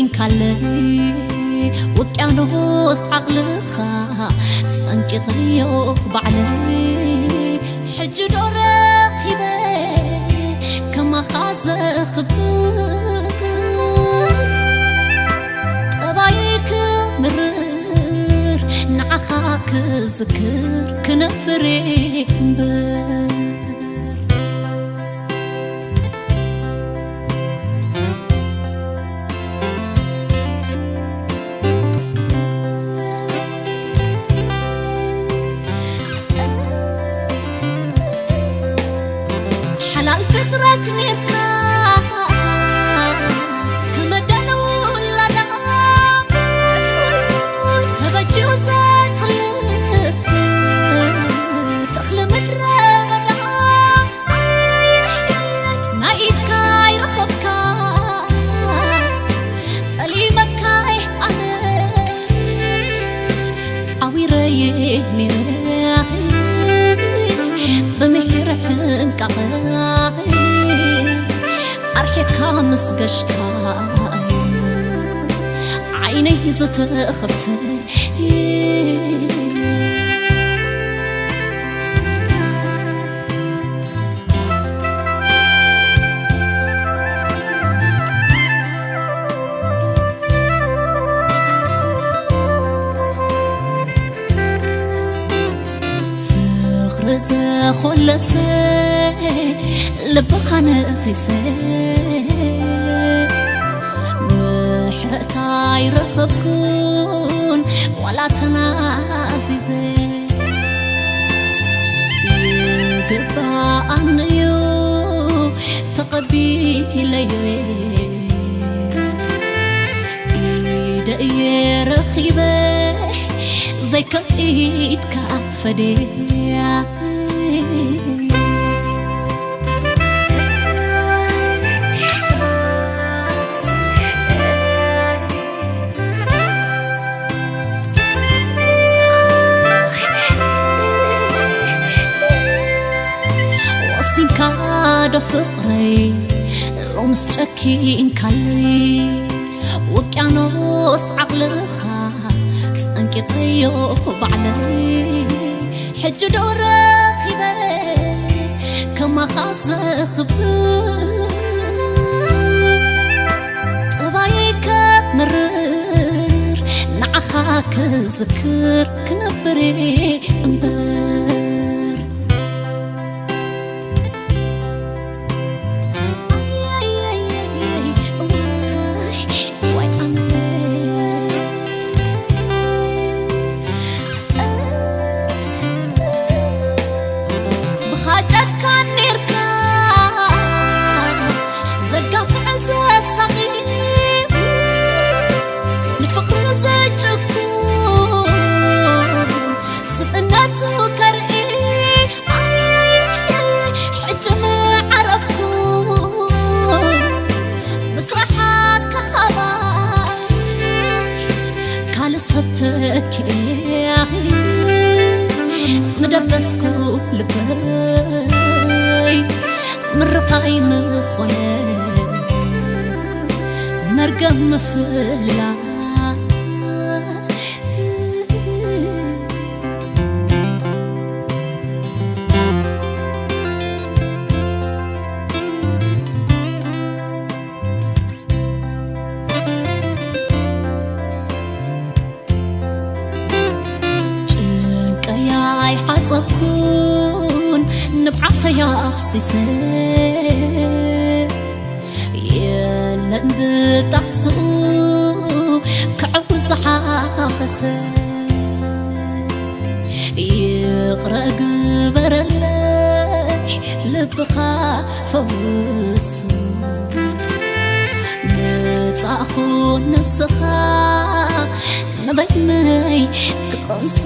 እንካለይ ውቅያኖስ ዓቕልኻ ጸንቂቐዮ ባዕለይ። ሕጂ ዶ ረኺበ ከማኻ ዘኽብር? ጠባይ ክምርር ንዓኻ ክዝክር ክነብር እምበር። ሓላል ፍጥረት ኔርካ ከመዳን ውላዳ ተበጅዩ ዘጽልእ ተኽሊ ምድረ በዳ ናይ ኢድካ ይረኸብካ ጠሊመካይ ኣነ ዓዊረየ ነይረ ብምሒር ሕንቃቐ ኣርሒቕካ ምስ ገሽካ ዓይነይ ዝተኸፍተ ፍቕሪ ዘኾለሰ ልብኻ ነኺሰ ምሕረት ኣይረኸብኩን ዋላ ተናዚዘ ይግባኣኒ እዩ ተቐቢለዮ ኢደ እየ ረኺበ ዘይከም ኢድካ ፈድያ ወሲንካ ዶ ፍቕረይ ሎምስ ጨኪንካለይ ውቅያኖስ ዓቕልኻ ጸንቂቐዮ ባዕለይ ሕጂ ዶ ረኺበ ከማኻ ዘኽብር ጠባይ ከምርር ንዓኻ ክዝክር ክነብር እምበር ብኻ ጨካን ኔርካ ዘጋፍዕ ዘሳቒ ንፍቕሪ ዘጭኩ ስብእነቱ ከርኢ ሕጂ ምዓረፍኩ ምስራሓካ ኻባይ ካልእ ሰብ ተኪኤ ምደበስኩ ልበይ ምርቓይ ምኾነ መርገም ምፍላ ጭንቀይ ኣይሓጸብኩን ንብዓተይ ኣፍሲሰ የለን ብጣዕስኡ ክዕው ዝሓፈሰ ይቕረ ግበረለይ ልብኻ ፈውሱ መጻእኹ ንስኻ ንበይነይ ክቐንሱ